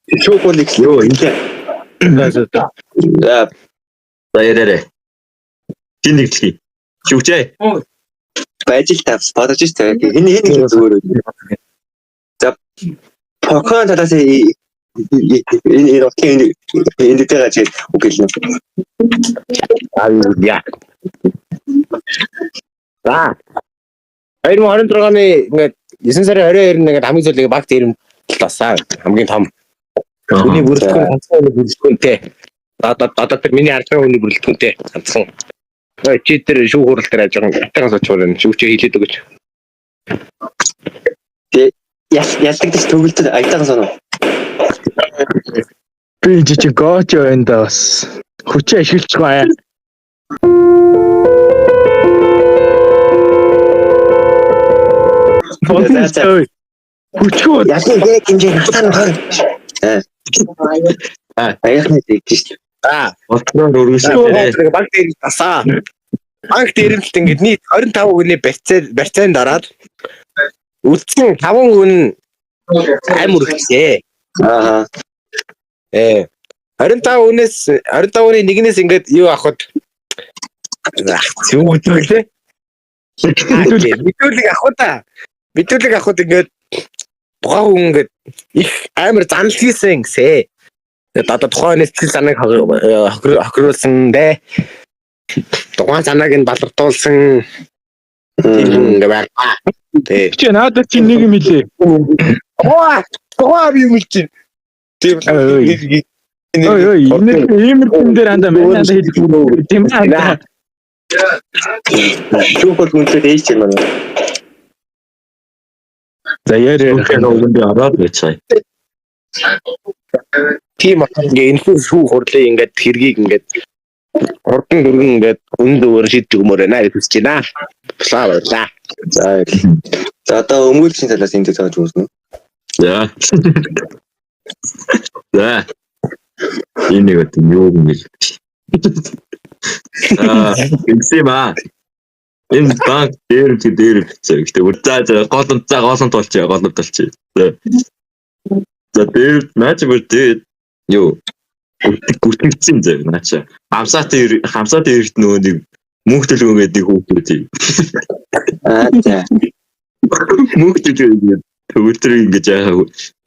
Шүүх бол их Юу, За За за. за. За яриарай. Хин нэгтлээ. Шүүгчээ. Байж л тавс бодож ш тавь. Хин хин нэг зүгээр үү. За Покон талаас энэ энэ утгийн энэ дээр гаж үг хэлнэ. Аа яа. За. 2026 оны ингээд 9 сарын 22-нд ингээд хамгийн сүүлийн баг дээрэмдэл болсон. Хамгийн том. Хүний бүрэлдэхүүн ганцхан хүний бүрэлдэхүүнтэй. Одоо тэр миний харж байгаа хүний бүрэлдэхүүнтэй ганцхан. Чи тэр шүүх хурал дээр яаж байгаа юм? Гатайхан сууч байна. Шүүгчээ хилээд өгөөч. Ялдагдаж төгөлдөд аятайхан соноо. Би чи чи гоч байна да бас. Хүчээ ашиглаж байгаа. За, за. Хүчгүй Ялын яг хэмжээ насаар нь 20. Аа. Аяхны тэгж шүү. За. Болтлоор өргөжлөө. Баг дээр тасаа. Банк дээрэмдэлт ингээд нийт 25 хүний барьцаанд ороод үлдсэн 5 хүн ам өргөцөө. Аа. 25 хүнээс 25 хүний нэгнээс ингээд юу авахд юу гэдэг лээ? Мэдүүлэг авах та. Мэдүүлэг авахд ингээд тухайн хүн ингээд их амар занал хийсэн гэсэн. Тэгээд одоо тухайн хүний сэтгэл санааг хохируулсан дээ. Тухайн санааг нь балгартуулсан тийм хүн ингээд байна. Тий. Чи надад чи нэг юм хэлээ. Оо би юм хэлж байна. Тийм Ой, Ой ой, энэ иймэрхүү дээр андаа манай андаа хэлэх тийм аа. Шүүх бол үнэлээд ээж юм байна. За яриа. Шүүхийн үгэнд ороод байцгаая. Тийм болохоор ингээ энэ хүн шүүх хурлын ингээд хэргийг ингээд хурдан дөргөн ингээд үн дөвөр шийдэж өгмөр байна гэж хүсэж байна. Баярлалаа баярлалаа. За баярлалаа. За одоо өмгөөлөгчийн талаас энэ зааж үүснэ. За. За. Энэ нэг өдөр юу юм бэ? Аа, ингэсэн юм аа. Энэ банк дээр чи дээр бичсэн. Гэтэ бүр за за голомт за голомт болчих голомт болчих. За. За дээр наач бүр дээр юу гүтгэгдсэн зав наача. Хамсаатай хамсаатай эрт нөгөө нэг мөнх төлгөө гэдэг хүүхдүүд үү. Аа за. Мөнх төлгөө гэдэг төгөлдөр ингэж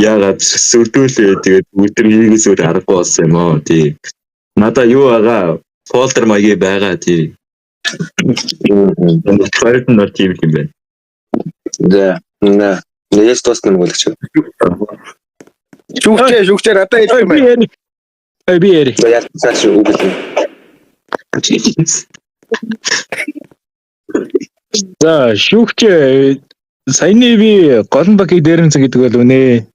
яагаад сүрдүүлээ тэгээд төгөлдөр хийгээс өөр аргагүй болсон юм аа тий. Надаа юу байгаа фолдер маягийн байгаа тий. Хоёрт нь бол тийм юм байна. За. Нэ. Нээс дуусна юм болчих. Шүүгчээ шүүгчээ надад хэлэх юм Би байна. яри. Ой би яри. За ялцаа чи үг хэлнэ. За шүүгч саяны би голон банкыг дээрэмцэн гэдэг бол үнэ.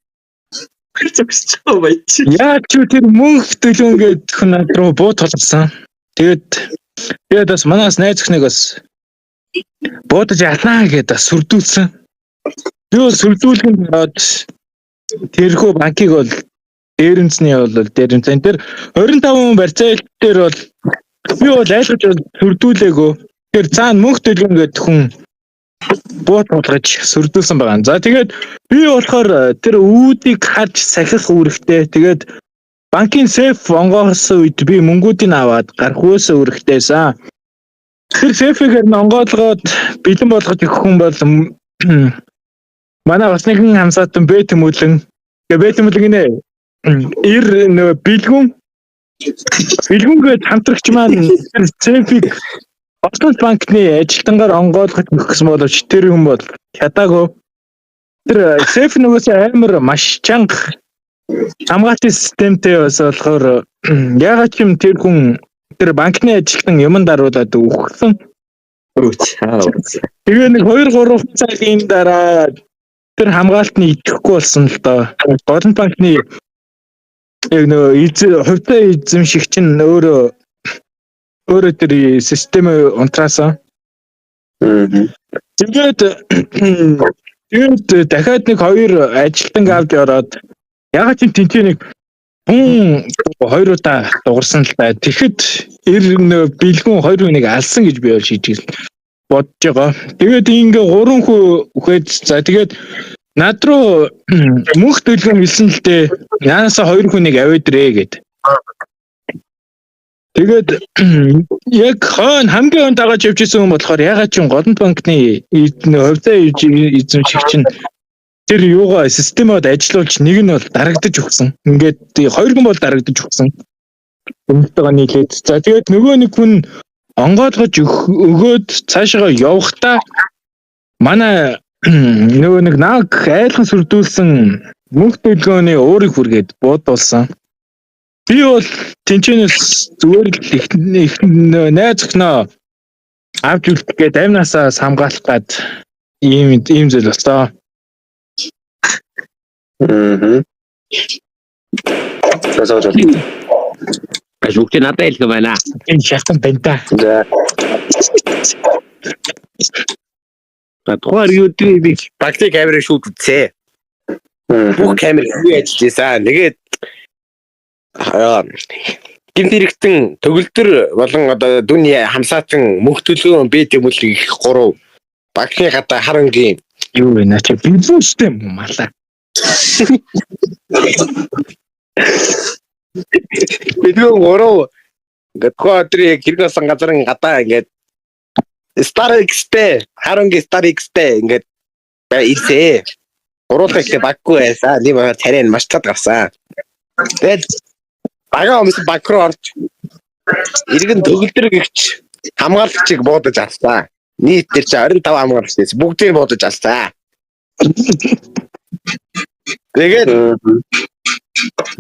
Зогсож байгаа баяч. Яаж ч тэр мөнх төлөөн гэдэг хүн над руу буу тулсан. Тэгээд бас манаас найз өхнийг бас буудаж ялнаа гэдээ бас сүрдүүлсэн. Би бол сүрдүүлгэнд ороод тэрхүү банкыг бол дээрэмцний бол дээрэмцэн тэр 25 хүн барьцаалт дээр бол би бол айлгаж бол сүрдүүлээгөө. Тэр цаана мөнх төлөөн гэдэг хүн буу тулгаж сүрдүүлсэн байгаа. За тэгээд би болохоор тэр үүдийг харж сахих үүрэгтэй. Тэгээд банкын сейф онгойлсон үед би мөнгүүдийг аваад гарах үсэ үүрэгтэйсэн. Тэр сейфийг нь онгойлгоод бэлэн болгож өгөх хүн бол манай бас нэгэн хамсаатан Б Тэмүүлэн. Тэгээ Б Тэмүүлэн гинэ. Эр нөгөө бэлгүн бэлгүнгээд хамтрагч маань тэр сейфийг Олон банкны ажилтнгаар онгойлгож өгөх гэсэн боловч тэр хүн бол чадаагүй. Тэр сейф нөгөөсөө амар маш чанга хамгаалтын системтэй бас болохоор ягаад ч юм тэр хүн тэр банкны ажилтан юмн даруулаад үхсэн. Тэгээ нэг 2 3 цагийн дараа тэр хамгаалт нь идэхгүй болсон л доо. Голон банкны яг нөгөө хувьтай эзэмшигч нь өөрөө тэр системээ унтраасан. Тэгээд дахиад нэг хоёр ажилтан авч ороод ягаад ч тэнцээ нэг бүүн хоёр удаа дугарсан л да. Тэгэхэд эр нөө бэлгүүн хоёр хүнийг алсан гэж би бол шийдэж бодож байгаа. Тэгээд ингээ гурван хүү үхээд за тэгээд над руу мөнх төлгөн хэлсэн л дээ. Яанасаа хоёр хүнийг аваад ирээ гэд. Тэгээд яг хойно хамгийн хойно дагааж явж исэн хүн болохоор ягаад ч юм Голомт банкны хувьцаа эзэмшигч чинь тэр юугаа системод ажилуулж нэг нь бол дарагдаж өгсөн. Ингээд хоёр хүн бол дарагдаж өгсөн. Өнөртөөгөө нийлээд. За тэгээд нөгөө нэг хүн онгойлгож өгөөд цаашаа явахдаа манай нөгөө нэг наг айлхан сүрдүүлсэн мөнх төлгөөний уурыг хүргээд буудуулсан. Би бол тэнчэнээс зүгээр л их найз охиноо авч үлдэх гээд амнаасаа хамгаалах гад ийм ийм зүйл боллоо. Аа. За за за. Шүүгч надад хэлэх юм байна. Энэ шалтан байна да. За. За тухайн өдрийн би багтын камерыг шүүд үзсэн. Бүх камер хүү ажиллаж байсан. Тэгээд гэмт хэрэгтэн төгөлдөр болон одоо дүний хамсаатан мөнх төлгөө бэ тэмүүлэг их гурав багтын гадаа харангийн юу вэ наа чи бэлүү штэ юм малаа. Бэлүү гурав ингээд тухайн өдрийн яг хэрэг болсон газрын гадаа ингээд Star X-тэй харангийн Star X-тэй ингээд ирсэ. Гуруулах ихтэй баггүй байсан. Нэг бага царай нь маш цад гарсан. Тэгээд багаа хүмүүс баг руу орж иргэн төгөлдөр гихч хамгаалагчийг буудаж алсан. Нийт дээр чи 25 хамгаалагч байсан. Бүгдийг буудаж алсан. Тэгээд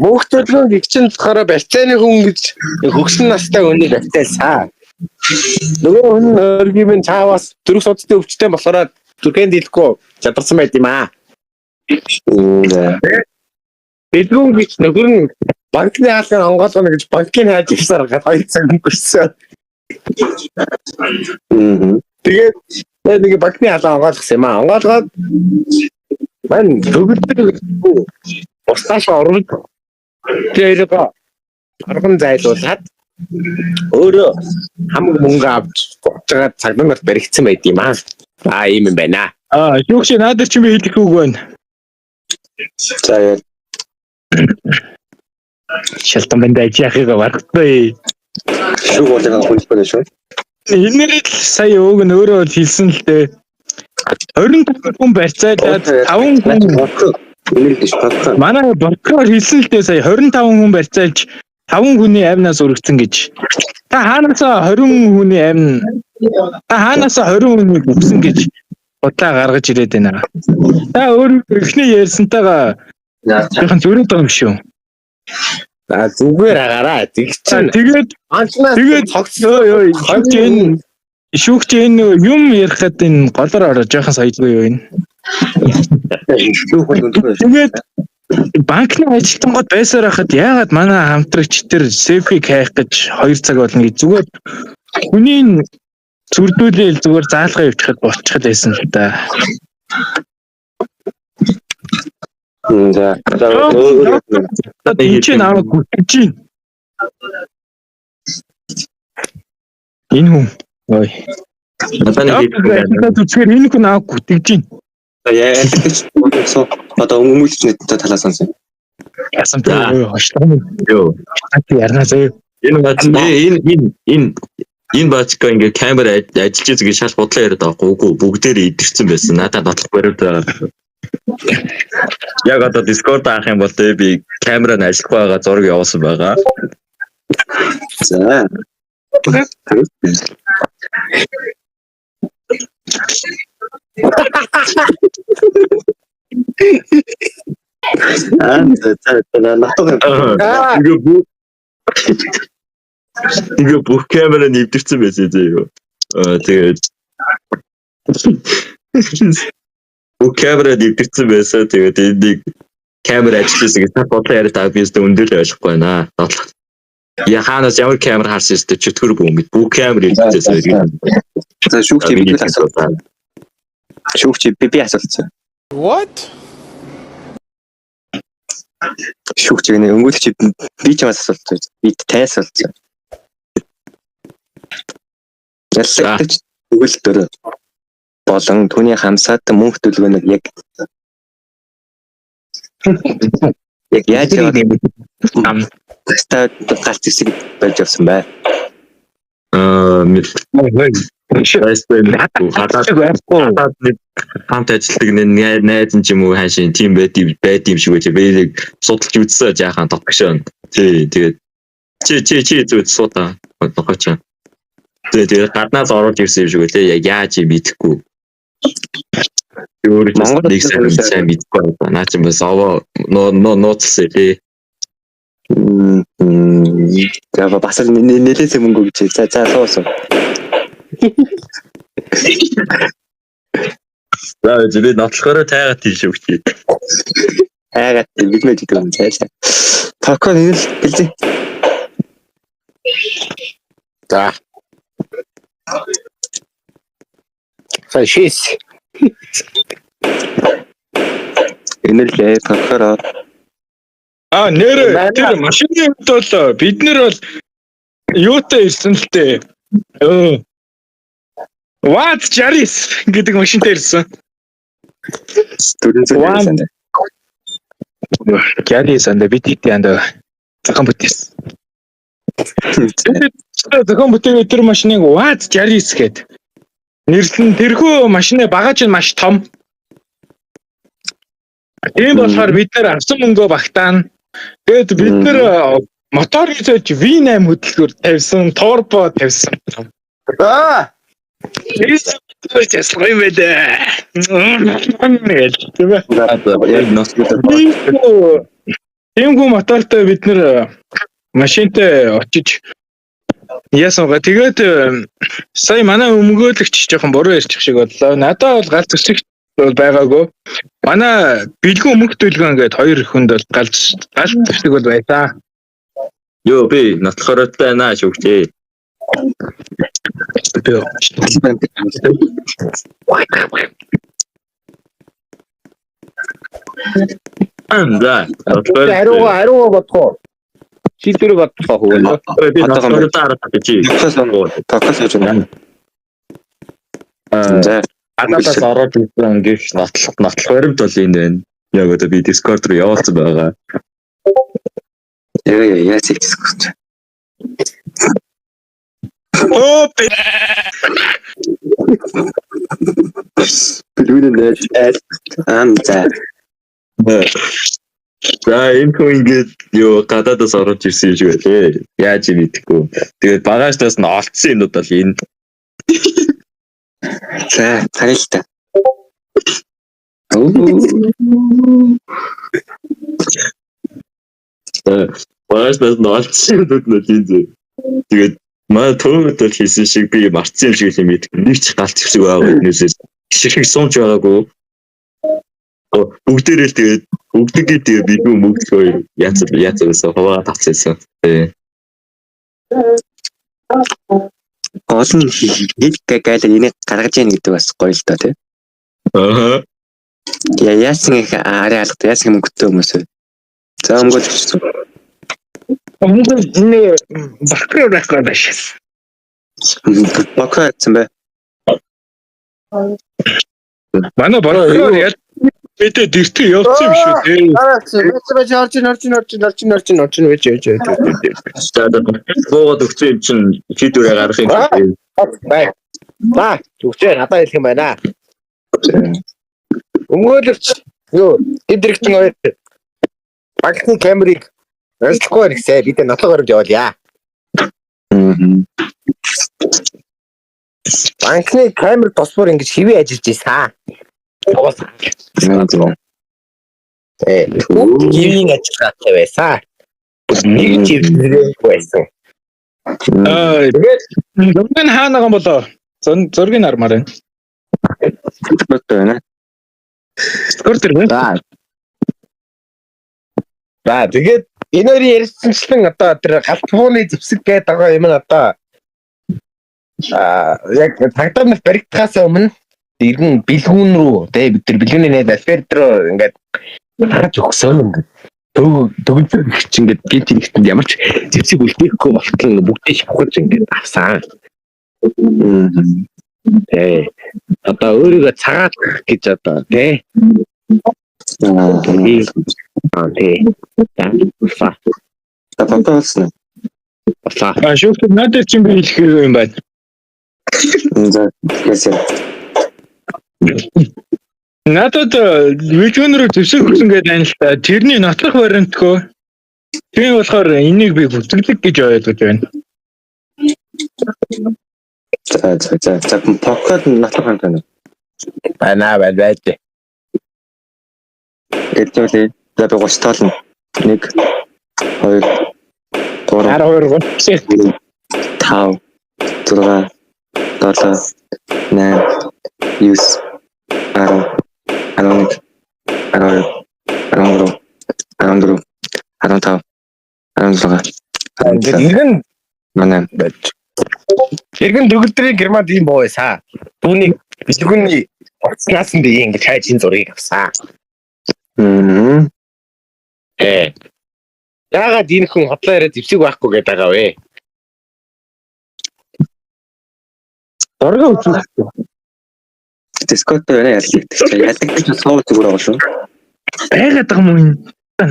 мөнх төлгөө гихч нь болохоор барьцааны хүн гэж хөгсөн настай хүний барьцаалсан. Нөгөө хүн өргөм нь цааваас төрөх судасны өвчтөн болохоор түрхэнд дийлэхгүй чадарсан байт юм аа. Бэлгүүн гэж нөхөр нь банкны хаалгыг онгойлгоно гэж банкны хайж явсаар гад 2 цаг өнгөрсөн. Тэгээд нэг банкны хаалга онгойлгосон юм аа. Онгойлгоод мань төгөлдөр бусдаас орвол тэр арган зайлуулад өөрөө хамаг мөнгө авч буцаагаад цагдаа нарт баригдсан байд юм аа. Аа ийм юм байна. Аа шүүгч надад чи би хэлэх үг байна. За яа. Шалтан банд аж яхийг барахгүй. Шүүг болон хүнс байна шүү. Энэ л сая өг нь өөрөө бол хэлсэн л дээ. 25 хүн барьцаалаад 5 хүн манай прокурор хэлсэн л дээ сая 25 хүн барьцаалж 5 хүний амнаас өргөцсөн гэж. Та хаанасаа 20 хүний амь та хаанасаа 20 хүнийг өгсөн гэж бодлоо гаргаж ирээд байна. Та өөр эхний ярьсантайгаа жоохон зүрээд байгаа юм шүү. За зүгээр агараа. Тэг чинь тэгээд тэгээд ёо шүүгч энэ шүүгч энэ юм ярихад энэ голоор ороо жоохон соёлгүй юу энэ. Шүүх бол өндөр. Тэгээд банкны ажилтнууд байсаар хахад яагаад манай хамтрагч тэр сейфийг хайх гэж 2 цаг болно гэж зүгээр хүний зүрдүүлээл зүгээр заалгаа явчихад болчиход байсан л да. За энэ чинь намайг гүтэж байна. Энэ хүн. Ой. Надад нэг хэлэх энэ хүн намайг гүтэж байна. Ялгч одоо өмүүлж нэг талаас сонсон. Яасан бэ? Хошлоо. Юу. Ярна зөө. Энэ бац энэ энэ энэ энэ бачка ингээ камер ажиллаж байгаа гэж шал бодлоо яриад байгаа хгүй. Үгүй бүгдээрээ идэрсэн байсан. Надад нотлох бариуд байгаа. Яг одоо Discord авах юм бол би камера нь ажиллахгүй байгаа зураг явуулсан байгаа. За. Аа за за натуг. Тэгээ бүх камера нь эвдэрсэн байсан зөө юу. Тэгээд бүх камера нь эвдэрсэн байсан. Тэгээд энийг камер ажилласан гэж бодлоо яриад байгаа би өстө өндөр ойлгохгүй байна. Нотлох. Я хаанаас ямар камер харсан өстө чөтгөр бүүн мэд бүх камер эвдэрсэн. За шүүгч би асуулт. Шүүгч би асуултсан. What? Шүүгч гэнэ өнгөлч би чамаас асуулт. Би танаас асуулт. Яллагч төгөлдөр болон түүний хамсаатан мөнх төлгөөнөр яг Яг яаж яваад Ам. тастаа галц зэвсэг болж явсан бай. Мэд. Гадаад байхгүй. гадаад нэг хамт ажилладаг нэг найз нь ч юм уу хаашийн тийм байд юм шиг байж би нэг судалж үзсэн жаахан тогшоо. Тий, тэгээд чи зүг суудаа нохоч. Тэгээд гаднаас оруулж ирсэн юм шиг үлээ. Яг яаж юм мэдэхгүй. Өөрөө ч Монгол нэг сайн сайн мэдэхгүй байна. Наа чи бас овоо нууцлаа тий. За бас л нэлээсээ мөнгө гэж. За за суу. За би нотлохороо тайгаад тийш өгчээ. Айгаад бид мэддэг юм цаашаа. Токон энэ л бэлзээ. За. За шис. Энэ л токороо. А нэр тэр машины хувьд бол бид нэр бол юутай ирсэн л дээ. Ват 69 гэдэг машинтай ирсэн. 400 ирсэн. 69 анда бид хэдий анда зохион бүтээсэн. Зохион бүтээгээ тэр машиныг ВАЗ 69 гээд нэрлэн тэрхүү машины багаж нь маш том. Тийм болохоор бид нэр авсан мөнгөө багтаана. Тэгээд бид нэр моторыг зөөж V8 хөдөлгөөр тавьсан, турбо тавьсан. Аа. Тэс ясгай юм бэ. Тийм ээ. Яг нотлох. Тиймгүй мотортой бид нэр машинтай очиж яасан га. Тэгээд сая манай өмгөөлөгч жоохон буруу ярьчих шиг боллоо. Надад бол галз зэвсэг бол байгаагүй. Манай бэлгүүн өмнөх төлгөө ингээд хоёр хүнд бол галз зэвсэг бол байсан. Йоо би нотлохороо байна шүүгчээ. Би За. Хариугаа бодох уу? Шийдвэрээ бодох уу хөө? Би нотлохороо хараад чи. Токос хийж байна. За. Гадаадаас ороод ирсэн гэх нотлох баримт бол энэ байна. Яг одоо би Discord руу явуулсан байгаа. Яа яа яа Discord. Оо Бэлгүүнээ нээж айл. Ам за. За энэ хүн ингээд юу гадаадаас ороод ирсэн юм шиг байлээ. Яаж юм мэдэхгүй. Тэгээд багажнаас нь олдсон юмнууд бол энэ. За харъя л та. Багажнаас нь олдсон юмнууд нь энэ зэ. Тэгээд манай төвөд бол хийсэн шиг би мартсан юм шиг л мэдгүй. Нэг ч галт зэвсэг байгаагүй нээсээс ширхэг сумж байгаагүй. Бүгдээрээ л тэгээд бүгдгээ тэгээд би мөнгөлөө яц байсан хуваагаа тавцсан. Тий. Гол нь хэл гайлаа энийг гаргаж яах гэдэг бас гоё л доо тий. Аа. Яа яасан их арай алгад яасан мөнгөтэй хүмүүс вэ? За өмгөөлөгч. Мөнгө нэ бакраа байхгүй байшаас. Бакраа гэсэн бэ. Манай бакраа ял мэдээ дэртээ явцсан юм шүү дээ. Аа, орж ин вэж. За буугаад өгсөн юм чинь шийдвэрээ гаргах юм шиг. Бай. Ба, зүгчээ надад хэлэх юм байна. Өмгөөлөгч юу эдрэгтэн хоёр банкны камерыг ажиллахгүй гэсэн бид нотлох баримт явуулъя. Банкны камер тосбор ингэж хэвээ ажиллаж байсан. Хэвийн ажиллагаатай байсан. Нэг ч хэвлэлгүй байсан. Аа Тэгээд зургийг нь хаана байгаа юм болоо? Зургийг хармаар байна. Бот байна. Скор тэр байна. За. За тэгээд энэ хоёрын ярьсанчлан одоо тэр галтгууны зэвсэг гэдэг байгаа юм нь одоо яг цагдаа нарт баригдахаас өмнө иргэн бэлгүүн рүү тэ бид тэр бэлгүүний найз Альберт руу ингээд гаргаж өгсөн ингээд төгөлдөр гихч ингээд гинт хэрэгтэнд ямар ч зэвсэг үлдээхгүй болтол бүгдийг шавхаж ингээд авсан. Тэ одоо өөрийгөө цагаат гэж одоо тэ Аа тий. За. За Покро болсон уу? Боллоо. А шүүхтэй надад чинь би хэлэх юм байна. За яасан. Надад видеон руу зэвсэг өгсөн гэдэг байна л та. Тэрний нотлох вариантгүй. Тийм болохоор энийг би бүтэглэг гэж ойлгож байна. За за за за Покрод нотлох вариант байна. Байна байна байж. Хэлжүүлээ. За би 30 тоолно. 1 2 3 12 3 5 6 7 8 9 10 11 12 13 14 15 16 Ингээд иргэн 18 байж. Иргэн төгөлдрийн Германд ийм боо байсан. Түүнийг бэлгүүний орцнаас нь би ингэж хайж энэ зургийг авсан. Мм. Э. Яагаад энэ хүн хотлоо яриад зэвсэг байхгүй гэдэг байгаа вэ? Зураг үзүүлэх. Discord дээр байна ялагдчих. Ялагдчих суув зүгээр байгаа шүү. Байгаад байгаа юм уу энэ?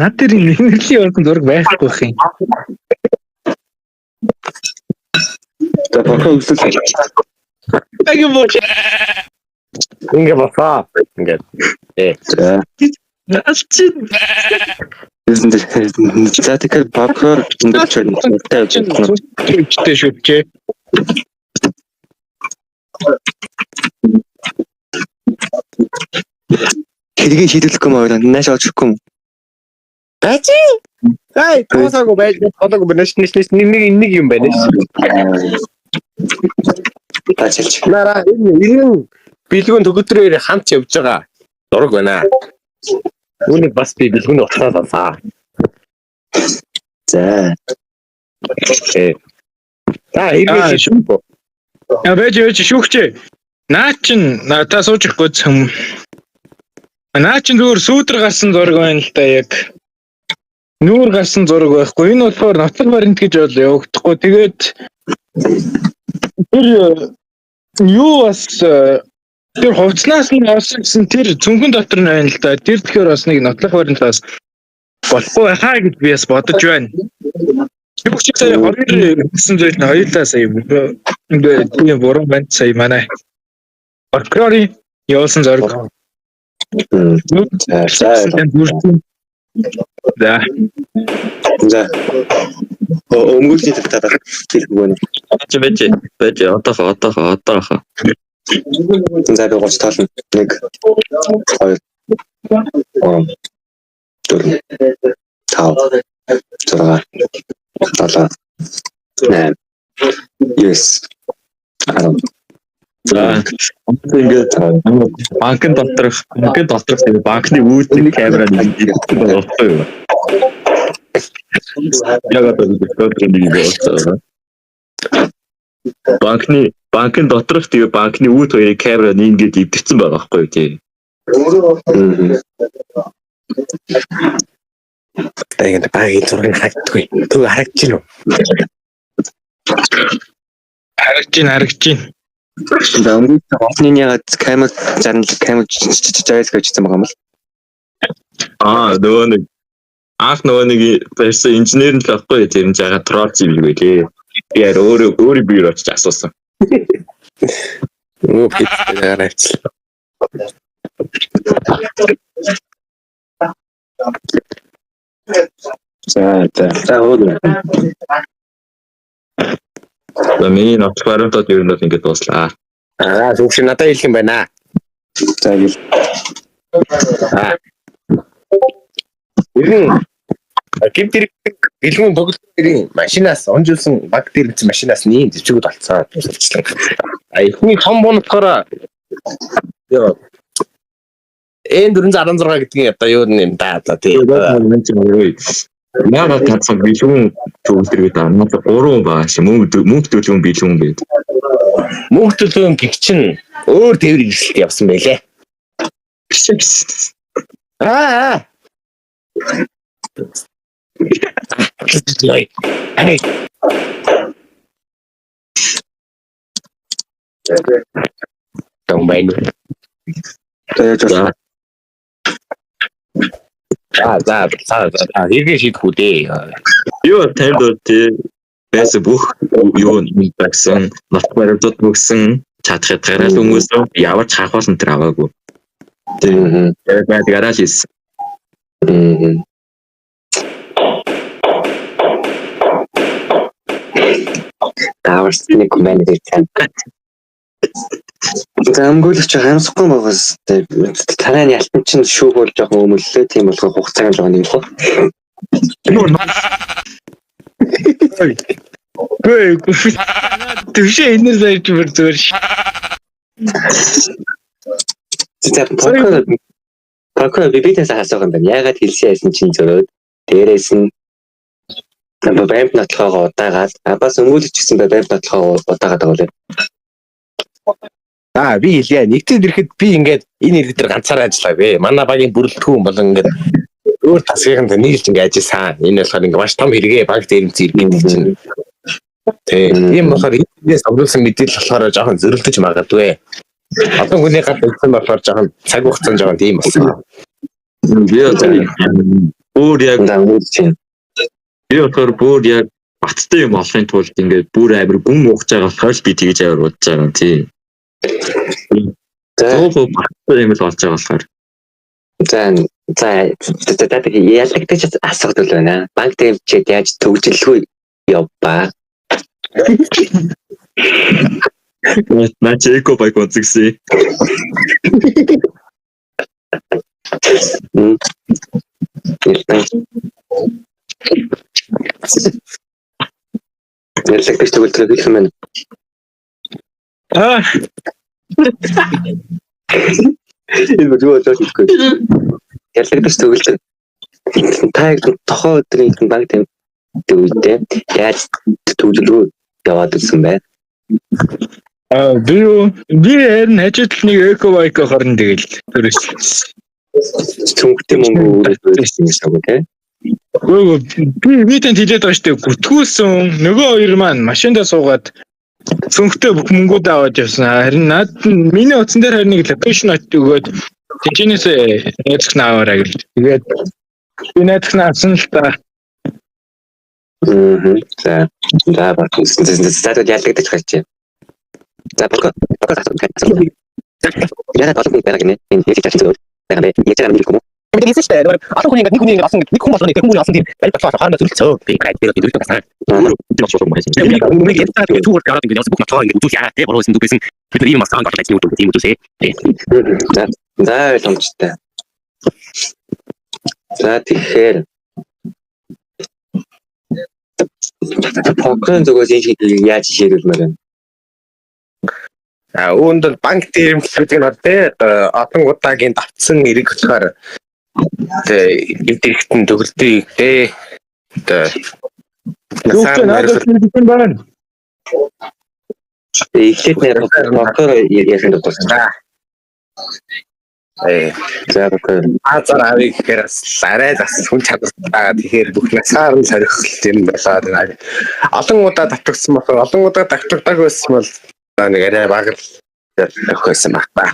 Над дээр энэ нэрлийн орхон зураг байхгүй байх юм. За Покро өглөө. Аг юм боо. Ингээ болоо. Ингээд. За. Алчин. За тэгэхээр Покроор өндөрлөж байна. Чигтэй шүтжээ. Хэргийг шийдвэрлэхгүй юм аа. Нааш олж өгөхгүй юм. Байж. Ай, тоосаагүй байж, тоолоогүй байна. Нэш нэш нэг нэг нэг юм байна ш. Таачилж. Нараа энэ иргэн бэлгүүн төгөлдрөөр хамт явж байгаа зураг байна. Үүнийг бас би бэлгүүний утсаас авсан. За. Э. За иргэн шүүх. А байж байж шүүгчээ. Наа чин та сууж ихгүй цөм. Наа чин зүгээр сүүдэр гарсан зураг байна л да яг. Нүүр гарсан зураг байхгүй. Энэ болохоор нотлох вариант гэж бол явагдахгүй. Тэгээд тэр юу бас тэр хувцснаас нь авсан гэсэн тэр цүнхэн дотор нь байна л да. Тэр тэгэхээр бас нэг нотлох вариант бас болохгүй байхаа гэж би бас бодож байна. Шүүгч сая 22 гэсэн зүйл нь хоёулаа сая ингээд тийм буруу байна сая манай. Прокурорын явуулсан зураг. За. За. За. Өмгөөллийн талаар хэлэх үг байна. Чи байж байж одоохоо. За би 30 тоолно. 1 2 3 4 5 6 7 8 9 10. За ингээд банкн доторх тэгээ банкны үүдний камера нэг байгаа байхгүй юу? Яг одоо Discord нэг явуулсан. Банкны доторх тэгээ банкны үүд хоёрын камера нэг ингээд эвдэрсэн байгаа байхгүй юу тий. Тэгээд багийн зургийг харагддаггүй. Төг харагдаж байна уу? Харагдаж байна. За өмнө олны ягаад камер зарнал камер жайс гэжсэн байгаа юм л. Аа нөгөө нэг анх нөгөө нэг барьсан инженер нь л байхгүй тийм жага тролч юм байлээ. Би яар өөрөө биер очиж асуусан. Өө битээр авчлаа. За за за өөр. За миний нотлох баримтууд ер нь бол ингээд дууслаа. Аа зүгш надад хэлэх юм байна. За гэл. Аа. Иргэн гэмт хэрэг бэлгүүн төгөлдрийн машинаас онжуулсан баг дээрэмсэн машинаас нэм зэвсгүүд олцсон тусалчлан. А эхний том бун болохоор ёо N416 гэдгийн одоо юу юм да одоо тий. Яагаад тацсан бэлгүүн төгөлдөр гэдэг аа. Надад 3 байгаа ши. Мөнх төлөв бэлгүүн гэдэг. Мөнх төлөв гих чинь өөр тээвэр эрсдэлт явсан байлээ. Аа. Эй. Тон байна. За яаж байна? За за за за хэрэгээ шийдэх үү дээ. Юу танд бол тий байсан бүх юу багсан, нот баримтууд мөгсөн, чадах ядгаараа л өнгөсөн, ямар ч хахвал энэ төр аваагүй. Тий. Яг байдгаараа л хийсэн. Даварсны команд цан. Замгуулч хамсахгүй байгаас танай ялтан чинь шүүх бол жоохон өмөллөө, тийм болохоор хугацааг нь жоохон нэмэх. Гүй төвшөө энээр сая чи бүр зүгээр. За прокурор бибитээс асуух юм байна. Яагаад хэлсэн яасан чинь зөрөөд дээрээс нь баймт нотлохоогоо удаагаад бас өмгөөлөж гисэн баймт нотлохоогоо удаагаад байгаа лээ. Аа би хэлье. Нэгдээд ирэхэд би ингээд энэ иргэд төр ганцаараа ажиллаагүй. Манай багийн бүрэлдэхүүн болон ингээд өөр тасгийнханд нийлж ингээд ажилласан. Энэ болохоор ингээд маш том хэрэгээ баг дээрэмц иргэд чинь. Тэ. Тийм болохоор энэс оруулсан мэдээлэл болохоор жоохон зөрөлдөж магадгүй. Олон хүний гар байсан болохоор жоохон цаг хугацаанд жоохон тийм болсон. Би одоо бүр яг би болохоор бүр яг баттай юм олохын тулд ингээд бүр амар гүн уугч байгаа болохоор би тэгж амар бодож байгаа юм тий. За 100% баттай юм л болж байгаа болохоор. За за за ялагдаж асуудал байна. Банк дэмжээд яаж төгжлгүй явбаа. Наа чи эко байк үзэгсэн. Ялагдаж төгөлдрөө хэлэх юм байна. Аа. Энэ бүр юу болж ирэхгүй. Ялагдаж төгөлдөр. Та яг тохоо өдрийн банк дэмждэг үедээ яаж төгжлгүй яваад ирсэн бэ? Аа би юу би харин хажууд нэг эко байк хорн тэгэл төрөс. Цүнхтэй мөнгө өрөөс юм шиг үү те? Үгүй би танд хэлээд байгаа шүү дээ. Гүтгүүлсэн нөгөө хоёр маань машиндаа суугаад цүнхтэй бүх мөнгүүд аваад явсан. Харин над миний утсан дээр харин нэг локейшн очиж өгөөд тэнчэнээс найзах нь аваарай гэл. Тэгээд би найзах нь авсан л та. За за за за ялагдаж гарчээ. За боко боко яагаад олон хүн байгаа гинэ? Энэ хэлж чадсан зүйл байгаа юм бэ? Яаж байгаа юм бэ? Бид хэлсэн шүү дээ. Нөгөө олон хүний ингээд нэг хүний ингээд олсон нэг хүн болгоно нэг хүн олсон тийм барь бодлоо хоорондоо зөрөлдсөө. Би гайд дээр би байсан. Өмнө нь түүгээр гараад ингээд явсан бүх нотлохоо ингээд үзүүлье. Тэ буруу байсан зүгээс бид нар ийм бас хаанг ажлын үйл тийм үзүүлээ. За за ойлгомжтой. За тэгэхээр покерын зүгээс энэ хэргийг яаж шийдвэрлэмээр байна? А үүнд бол банк дээрэмдэл гэдэг нь бол тэ олон удаагийн давтсан эрэг болохоор тэ гэмт хэрэгтэн төгөлдөг тэ одоо Түүхтэй надад хэлсэн байна. Эхлээд нэр покер яасан дутсан. За покер Азар авъя гэхээр бас арай л бас хүн чадвартай. Тэгэхээр бүх насаар нь сорихлт юм болоод олон удаа татгсан болохоор олон удаа татгадаг байсан бол нэг арай бага л өгөх байсан баг та.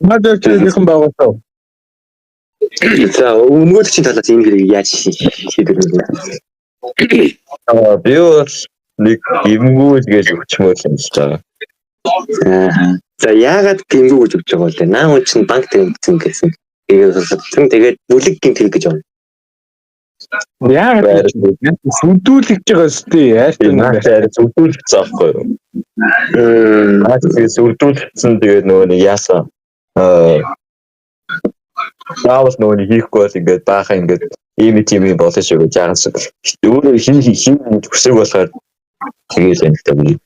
Надад хэлсэн байгуулсан. За өмгөөлөгчийн талаас энэ хэрэг яаж шийдвэрлэнэ? Аа би бол нэг гимгүү гэж өгчмөр юм л байгаа. Аа. За яагаад гимгүү гэж өгч байгаа вэ? Наа хүн чинь банк дэмжсэн гэсэн. Тэгээд бүлэг гэмт хэрэг гэж байна. Яагаад сүдүүлэгч байгаа сте айртай нэг арай сүдүүлэгч аахгүй юу? Аа тэгээд сүдүүлэгцэн тэгээд нөгөө нэг яасан аа заавал нөгөө нэг хийхгүй бол ингээд баахан ингээд ийм тийм юм болно шүү гэж жаахан шиг. Өөрөө хин хин хүсэг болохоор тэгээд юм л та би.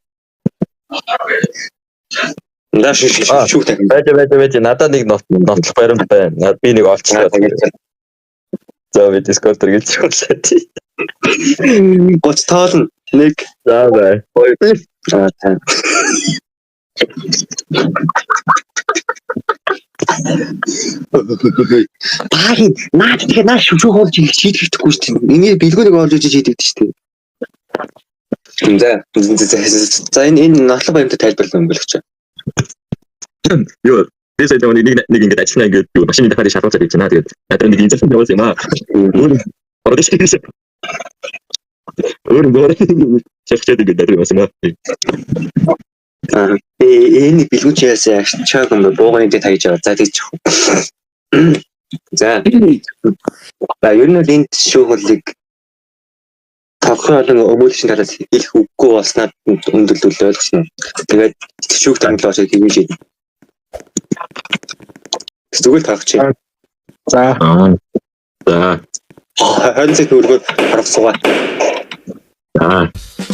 Наа шүү шүү. Байж надад нэг нотлох баримт байна. Би нэг олчлоо. За би Discord дээр гэлж явуулаа тий. 30 тоолно. 1 За бай. 2 За та. Багийн наад тэгэхээр наа шүшүү хоолж шийдэхгүй шүү дээ. Энийг бэлгүүнийг олж иж шийдэгдэж шүү дээ. За за энэ нотлох баримтад тайлбарлах өнгөлөгч. Юу Би сая нэг нэг ингээд ажиллана, ингээд юу машины дахаар шалгуулж хийж байна. Тэгээд надад нэг инженер явуулсан юм аа. Өөр ороод ирсэн. Өөр өөр шалгачаад ингээд надад явуулсан юм аа. Аа, би энэ бэлгүүч яасан чаг юм буугын дээр таяж яваа. За, тэгж. За. За, ер нь бол энд шүүх хурлыг тодорхой олон өмөөлөгчийн талаас хэлэх үггүй болсноор өндөрлөл ойлгосон. Тэгээд шүүх томлоо шиг хийж шийднэ. Зүгээр л тарах чи. За. Аа. За. 20 цаг төгрөгөөр хорох суугаа. За.